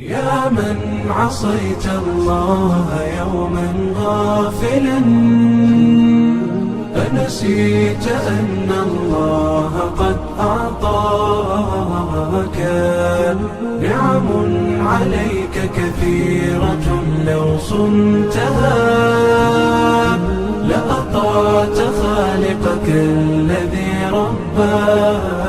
يا من عصيت الله يوما غافلا أنسيت أن الله قد أعطاك نعم عليك كثيرة لو صنتها لأطعت خالقك الذي رباك.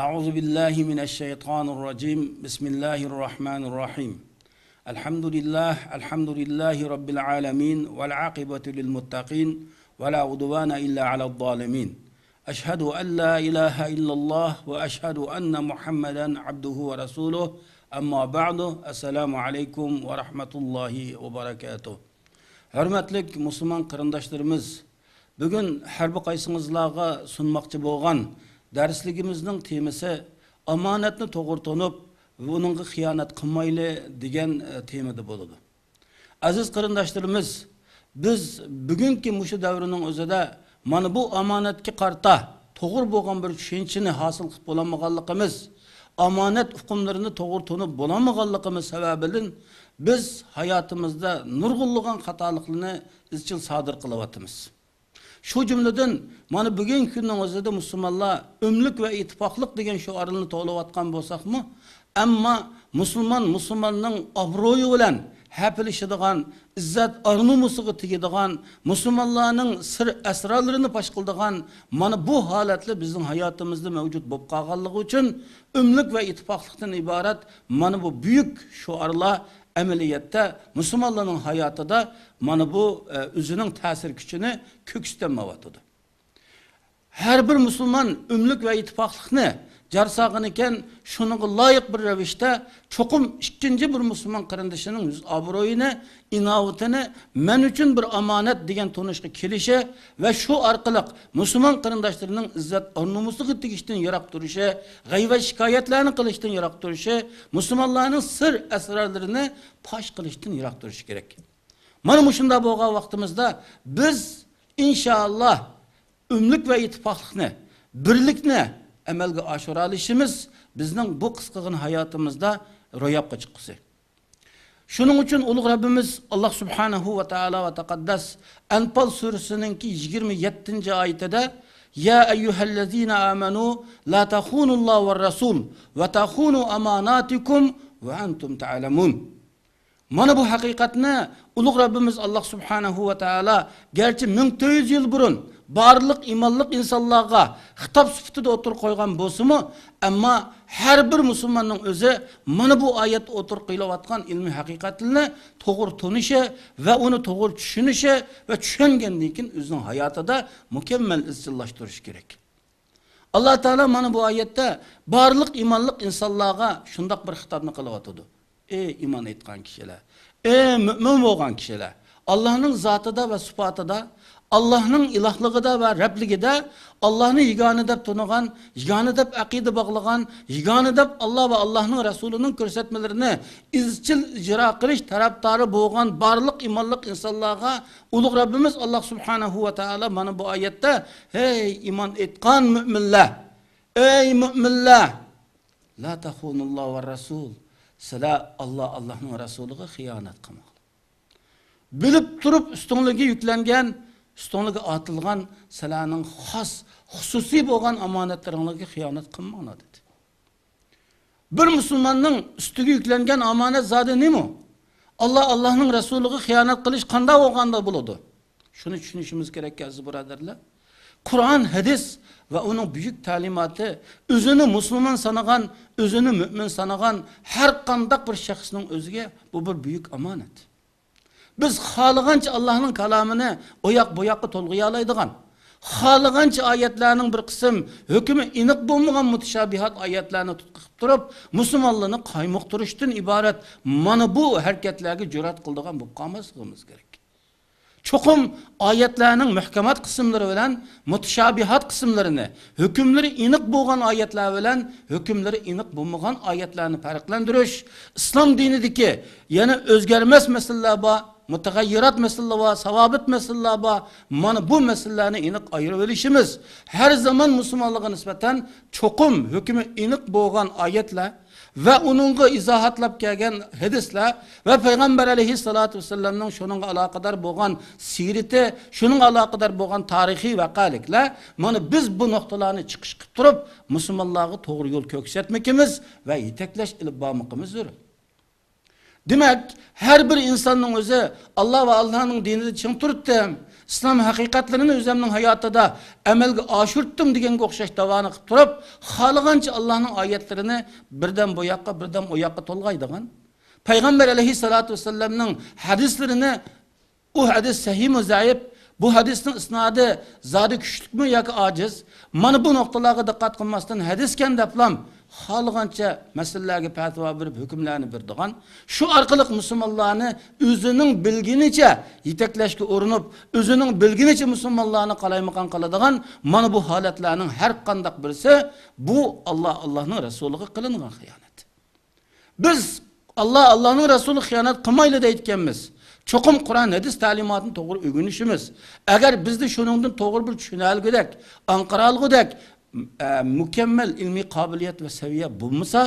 أعوذ بالله من الشيطان الرجيم. بسم الله الرحمن الرحيم. الحمد لله، الحمد لله رب العالمين، والعاقبة للمتقين، ولا عدوان إلا على الظالمين. أشهد أن لا إله إلا الله وأشهد أن محمدا عبده ورسوله. أما بعد، السلام عليكم ورحمة الله وبركاته. Hürmetlik Müslüman qarindoshlarimiz, bugun har bir qaysingizlarga sunmoqchi bo'lgan darsligimizning temasi omonatni to'g'ri tunib va uningga xiyonat qilmayli degan temada bo'ladi. Aziz qarindoshlarimiz, biz bugungi mushu davrning o'zida mana bu omonatga qarta to'g'ri bo'lgan bir tushunchani hosil qilib bo'lolmaganligimiz, omonat hukmlarini to'g'ri tunib bo'lolmaganligimiz sababidan biz hayotimizda nurg'unlagan xatoliklarni izchil sodir qilyapmiz. Shu jumladan mana bugungi kunning o'zida musulmonlar umlik va ittifoqlik degan shiorni to'layotgan bo'lsakmi, ammo musulmon musulmonning obro'yi bilan hapilishadigan, izzat or-nomusiga tegadigan, musulmonlarning sir asrorlarini fosh qiladigan mana bu holatlar bizning hayotimizda mavjud bo'lib qolganligi uchun umlik va ittifoqlikdan iborat mana bu buyuk shiorlar amaliyotda musulmonlarning hayotida mana bu o'zining ta'sir kuchini ko'ksinmayotdi. Har bir musulmon umlik va ittifoqlikni jar solgan ekan, shunga loyiq bir ravishda cho'qim ikkinchi bir musulmon qarindishining yuz obro'yini, inovatini men uchun bir omonat degan tunishga kelishi va shu orqali musulmon qarindoshlarining izzat or-nomusiga tegishdan yiroq turishi, g'ayvat shikoyatlarni qilishdan yiroq turishi, musulmonlarning sir asrorlarini fosh qilishdan yiroq turishi kerak. Mana shunda bo'lgan vaqtimizda biz inshaalloh umlik va ittifoqlikni, birlikni amalga oshira olishimiz bizning bu qisqagina hayotimizda ro'yobga chiqqisi. Shuning uchun ulug' Rabbimiz Alloh subhanahu va taolo va taqaddas Anfal surasining 27-oyatida Ya ayyuhallazina amanu la taxunulloh va rasul va taxunu amanatikum va antum ta'lamun. Mana bu haqiqatni ulug' Rabbimiz Alloh subhanahu va taolo garchi 1400 yil burun barliq imonliq insonlarga xitob sifatida o'tirib qo'ygan bo'lsa-mu, ammo har bir musulmonning o'zi mana bu oyat o'tirib qo'yilayotgan ilmiy haqiqatni to'g'ri tunishi va uni to'g'ri tushunishi va tushungandan keyin o'zining hayotida mukammal izchillashtirishi kerak. Alloh taolo mana bu oyatda barliq imonliq insonlarga shundoq bir xitobni qilyotdi. Ey iymon etgan kishilar, ey mo'min bo'lgan kishilar, Allohning zotida va sifatida, Allohning ilohligida va Rabligida, Allohni yagona deb tunigan, yagona deb aqida bog'lagan, yagona deb Alloh va Allohning rasulining ko'rsatmalarini izchil ijro qilish tarafdori bo'lgan barliq iymonliq insonlarga ulug' Rabbimiz Alloh subhanahu va taolo mana bu oyatda hey iymon etgan mo'minlar, ey mo'minlar, la taxunulloh va rasul, sizlar Alloh Allohning rasuliga xiyonat qilmanglar. Bilib turib ustunligi yuklangan, ustunligi otilgan sizlarning xos, xususiy bo'lgan omonatlaringizga xiyonat qilmanglar dedi. Bir musulmonning ustiga yuklangan omonat zodi nima? Alloh Allohning rasuliga xiyonat qilish qanday bo'lganda bo'ladi? Shuni tushunishimiz kerak, aziz birodarlar. Qur'on, hadis va uning buyuk ta'limoti o'zini musulmon sanagan, o'zini mo'min sanagan har qanday bir shaxsning o'ziga bu bir buyuk omonat. Biz xohlagancha Allohning kalomini oyoq bu yoqqa to'lg'ay oladigan, xohlagancha oyatlarning bir qism hukmi aniq bo'lmagan mutashabihat oyatlarni tutqib turib, musulmonlarni qaymoqtirishdan iborat mana bu harakatlarga jur'at qildigan bo'lib qolmasligimiz kerak. Cho'qim oyatlarning muhkamat qismlari bilan mutashabihat qismlarini, hukmlari aniq bo'lgan oyatlar bilan hukmlari aniq bo'lmagan oyatlarni farqlantirish, islom dinidagi yana o'zgarmas masalalar bor, mutag'ayyirat masalalar bor, savobit masalalar bor. Mana bu masalalarni aniq ayirib olishimiz, har zamon musulmonlarga nisbatan cho'qim hukmi aniq bo'lgan oyatlar Va uningga izohatlab kelgan hadislar va Payg'ambar alayhissalatu vassalamning shuningga aloqador bo'lgan siyrati, shuning aloqador bo'lgan tarixiy vaqaliklar, mana biz bu nuqtalarni chiqish qilib turib, musulmonlarga to'g'ri yo'l ko'rsatmakimiz va yetaklash ilib bormoqimiz zarur. Demak, har bir insonning o'zi Alloh va Allohning dinida ching turibdim, İslam haqiqatlarini o'zimning hayotida amalga oshirdim deganga o'xshash davoni qilib turib, xohlagancha Allohning oyatlarini birdan bu yoqqa, birdan u yoqqa to'lg'aydigan, Payg'ambar alayhissalatu vassalamning hadislarini, u hadis sahihmi zaif, bu hadisning isnodi zodi kuchlikmi yoki ojiz, mana bu nuqtalarga diqqat qilmasdan hadiskan deblam xohlagancha masalalarga fatvo berib hukmlarni berdigan, shu orqali musulmonlarni o'zining bilginicha yetaklashga urinib, o'zining bilginicha musulmonlarni qalaymaqon qiladigan mana bu holatlarning har qanday birisi bu Alloh Allohning rasuliga qilingan xiyonat. Biz Alloh Allohning rasuliga xiyonat qilmayli deyotganmiz. Cho'qim Qur'on hadis ta'limotini to'g'ri o'rganishimiz. Agar bizni shuningdan to'g'ri bir tushunalgudek, anqaralgudek mükemmel ilmiy qobiliyat va seviye bo'lmasa,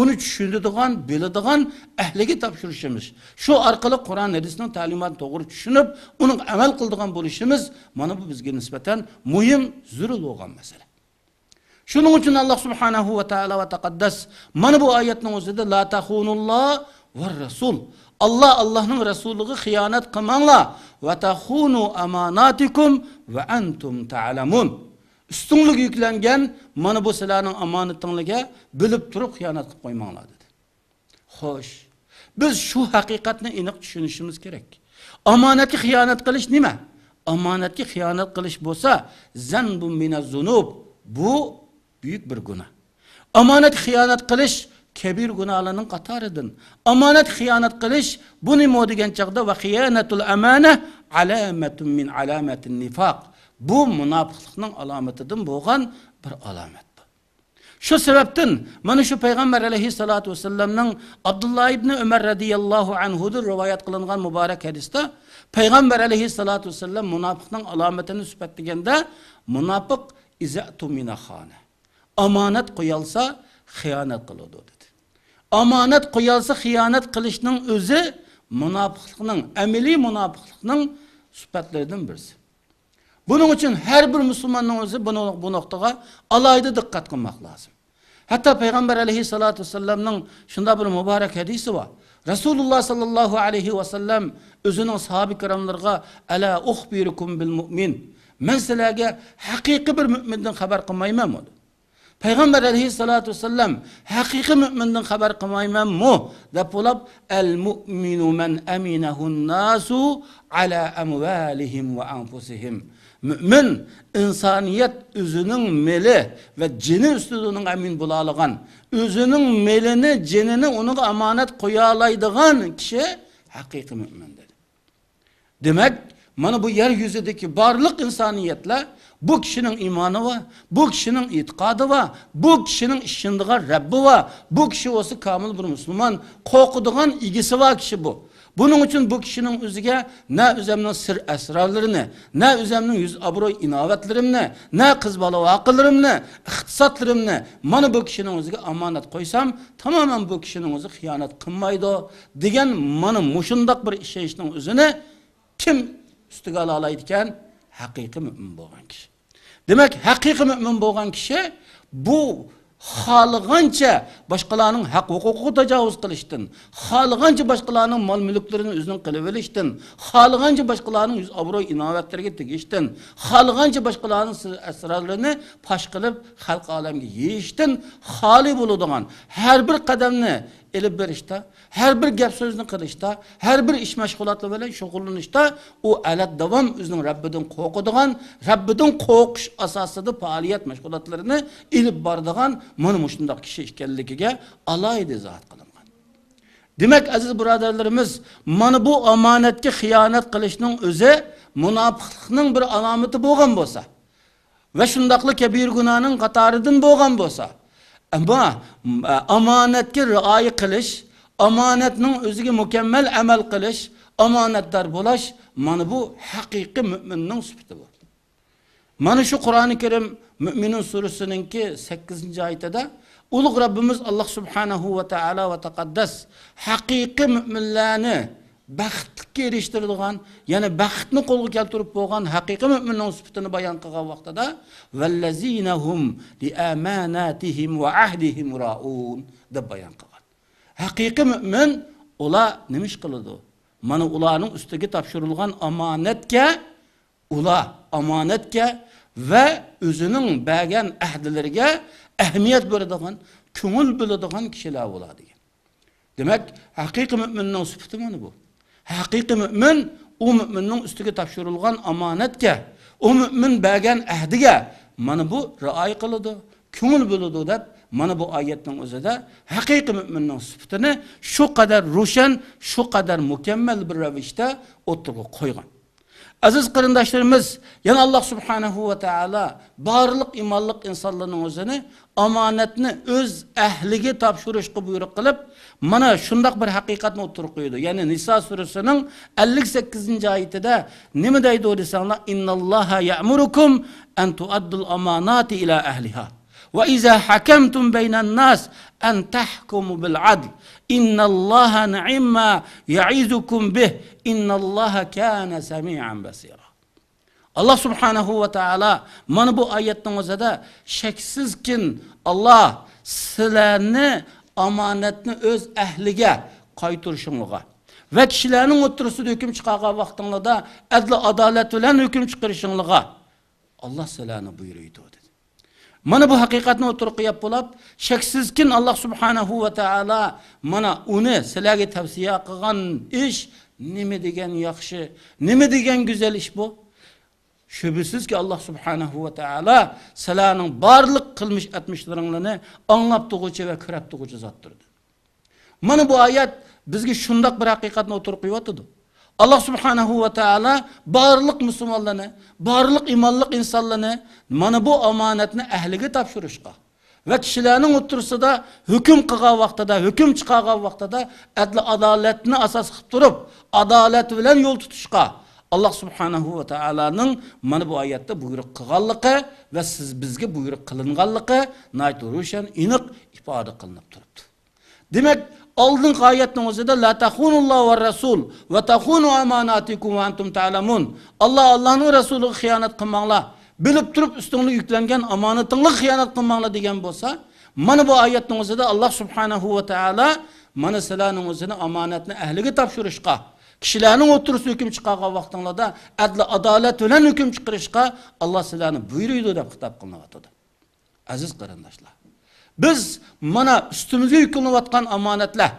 uni tushunadigan, biladigan ahliga topshirishimiz. Shu orqali Qur'on hadisning ta'limotini to'g'ri tushunib, uni amal qiladigan bo'lishimiz mana bu bizga nisbatan muhim, zarur bo'lgan masala. Shuning uchun Alloh subhanahu va taolo va taqaddas mana bu oyatning o'zida la taxunulloh va rasul, Alloh Allohning rasuliga xiyonat qilmanglar va taxunu amanatikum va antum ta'lamun. Üstünlük yüklengen mana bu sizlarning omonatingligiga bilib turib xiyonat qilib qo'ymanglar dedi. Xo'sh, biz shu haqiqatni aniq tushunishimiz kerak. Omonatga xiyonat qilish nima? Omonatga xiyonat qilish bo'lsa, zanbun minaz zunub, bu büyük bir gunoh. Omonat xiyonat qilish kebir gunohlarning qatoridan. Omonat xiyonat qilish bu nima degan chaqda va xiyanatul amana alamatun min alamatin nifaq. Bu munofiqlikning alomatidan bo'lgan bir alomat. Shu sababdan mana shu payg'ambar alayhissalatu vassalamning Abdulloh ibn Umar radhiyallohu anhudan rivoyat qilingan muborak hadisda payg'ambar alayhissalatu vassalam munofiqning alomatini sifatlaganda munofiq izatu mina xona, omonat qo'yalsa xiyonat qiladi dedi. Omonat qo'yalsa xiyonat qilishning o'zi munofiqlikning, amaliy munofiqlikning sifatlaridan birisi. Buning uchun har bir musulmonning o'zi bu nuqtaga alohida diqqat qilmoq lozim. Hatto payg'ambar alayhissalatu vassalamning shunda bir muborak hadisi bor. Rasululloh sallallohu alayhi vasallam o'zining sahoba ikromlariga ala ukhbirukum bil mu'min, men sizlarga haqiqiy bir mu'mindan xabar qilmaymanmi? Payg'ambar alayhissalatu vassalam haqiqiy mu'mindan xabar qilmaymanmi deb bo'lib, al mu'minu man aminahu an-nasu ala amvalihim va anfusihim. Mümin insaniyet özünün meli ve cini üstüde onun emin bulalığan, özünün melini, cinini onun amanet koyalaydıgan kişi hakiki mümin dedi. Demek mana bu yeryüzündeki varlık insaniyetle bu kişinin imanı var, bu kişinin itikadı var, bu kişinin işindiği Rabbi var, bu kişi olsa kamil bir Müslüman, korkuduğun ilgisi var kişi bu. Bunun için bu kişinin özüge ne özemnin sır esrarlarını, ne özemnin yüz abroy inavetlerimni, ne kız bala akıllarımni, iktisatlarımni, mana bu kişinin özüge amanet koysam, tamamen bu kişinin özü hıyanet kılmaydı degen mana muşundak bir işeyişinin özünü kim üstüge alalaydıken? Hakiki mümin bolgan kişi. Demek hakiki mümin bolgan kişi bu xohlagancha boshqalarning haq huquqiga tajovuz qilishdan, xohlagancha boshqalarning mol mulklarini o'zining qilib olishdan, xohlagancha boshqalarning yuz obro'y inovatlariga tegishdan, xohlagancha boshqalarning sir asrorlarini fosh qilib xalq olamga yeyishdan xoli bo'ladigan har bir qadamni elib berishda, har bir gap so'zni qilishda, har bir ish mashg'uloti bilan shug'ullanishda u alat davom o'zining Rabbidan qo'rqadigan, Rabbidan qo'rqish asosida faoliyat mashg'ulotlarini ilib boradigan mana shunday kishi ekanligiga alohida izohat qilingan. Demak, aziz birodarlarimiz, mana bu omonatga xiyonat qilishning o'zi munofiqlikning bir alomati bo'lgan bo'lsa va shundaqla kabir gunohning qatoridan bo'lgan bo'lsa, ammo omonatga rioya qilish, omonatning o'ziga mukammal amal qilish, omonatdor bo'lish mana bu haqiqiy mo'minning sifati bu. Mana shu Qur'oni Karim Mü'minun surasininki 8-oyatida Ulug' Rabbimiz Alloh subhanahu va taolo va taqaddas haqiqiy mo'minlarni baxtga erishtiradigan, ya'ni baxtni qo'lga keltirib bo'lgan haqiqiy mo'minning sifatini bayon qilgan vaqtida vallazinahum liamanatihim va ahdihim raun deb bayon qilgan. Haqiqiy mo'min ular nima ish qiladi? Mana ularning ustiga topshirilgan omonatga, ular omonatga va o'zining bergan ahdlariga ahamiyat beradigan, ko'ngil bo'ladigan kishilar bo'ladi. Demak, haqiqiy mo'minning sifati mana bu. Haqiqiy mo'min u mo'minning ustiga topshirilgan omonatga, u mo'min bergan ahdiga mana bu rioya qiladi, ko'ngil bo'ladi deb mana bu oyatning o'zida haqiqiy mo'minning sifatini shu qadar ro'shan, shu qadar mukammal bir ravishda o'tirg'a qo'ygan. Aziz qarindoshlarimiz, yana Alloh subhanahu va taolo barliq imonliq insonlarning o'zini omonatni o'z ahliga topshirishga buyruq qilib, mana shundoq bir haqiqatni o'tirib qo'ydi. Ya'ni Niso surasining 58-oyatida nima deydi desanglar, innalloha ya'murukum an tu'addul amanati ila ahliha va iza hakamtum baynan nas an tahkumu bil adl innalloha ni'ma ya'izukum bih innalloha kana samian basira. Alloh subhanahu va taolo mana bu oyatning o'zida shaksizkin Alloh sizlarni omonatni o'z ahliga qaytarishingizga va kishilarning o'rtasida hukm chiqargan vaqtingizda adl adolat bilan hukm chiqarishingizga Alloh sizlarni buyurdi dedi. Mana bu haqiqatni o'tirib qo'yib bo'lib, shaksizkin Alloh subhanahu va taolo mana uni sizlarga tavsiya qilgan ish nima degan yaxshi, nima degan go'zal ish bu? Shubhisizki Alloh subhanahu va taolo sizlarning barliq qilmish etmishlaringlarni anglab tug'uchi va ko'rab tug'uchi zotdir. Mana bu oyat bizga shundoq bir haqiqatni o'tirib qo'yotdi. Alloh subhanahu va taolo barliq musulmonlarni, barliq imonliq insonlarni mana bu omonatni ahliga topshirishga va kishilarning o'rtasida hukm qilgan vaqtida, hukm chiqargan vaqtida adl adolatni asos qilib turib, adolat bilan yo'l tutishga Alloh subhanahu va taoloning mana bu oyatda buyruq qilganligi va siz bizga buyruq qilinganligi nihoyat ro'shan, aniq ifoda qilinib turibdi. Demak, oldingi oyatning o'zida la taxunulloh va rasul va taxunu amanatikum va antum ta'lamun. Alloh Allohning rasuliga xiyonat qilmanglar, bilib turib ustingizga yuklangan omonatingizga xiyonat qilmanglar degan bo'lsa, mana bu oyatning o'zida Alloh subhanahu va taolo mana sizlarning o'zini omonatni ahliga topshirishga, kishilarning o'rtasida hukm chiqargan vaqtinglarda adl adolat bilan hukm chiqarishga Alloh sizlarni buyurdi deb xitob qilinyotdi. Aziz qarindoshlar, biz mana ustimizga yuklanayotgan omonatlar,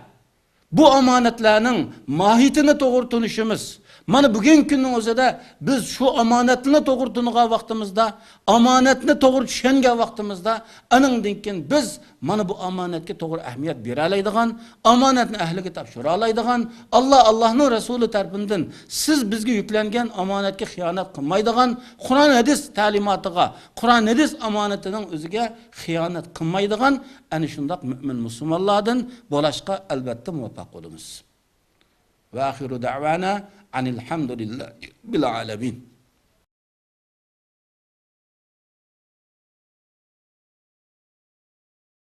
bu omonatlarning mohiyatini to'g'ri tunishimiz, mana bugungi kunning o'zida biz shu omonatni to'g'ri tunigan vaqtimizda, omonatni to'g'ri tushungan vaqtimizda, aningdan keyin biz mana bu omonatga to'g'ri ahamiyat bera oladigan, omonatni ahliga topshira oladigan, Alloh Allohning rasuli tarafidan siz bizga yuklangan omonatga xiyonat qilmaydigan, Qur'on hadis ta'limotiga, Qur'on hadis omonatining o'ziga xiyonat qilmaydigan ana shundoq mo'min musulmonlardan bo'lishga albatta muvaffaq bo'lamiz. Va axiru da'vana anil hamdulillahi bil alamin.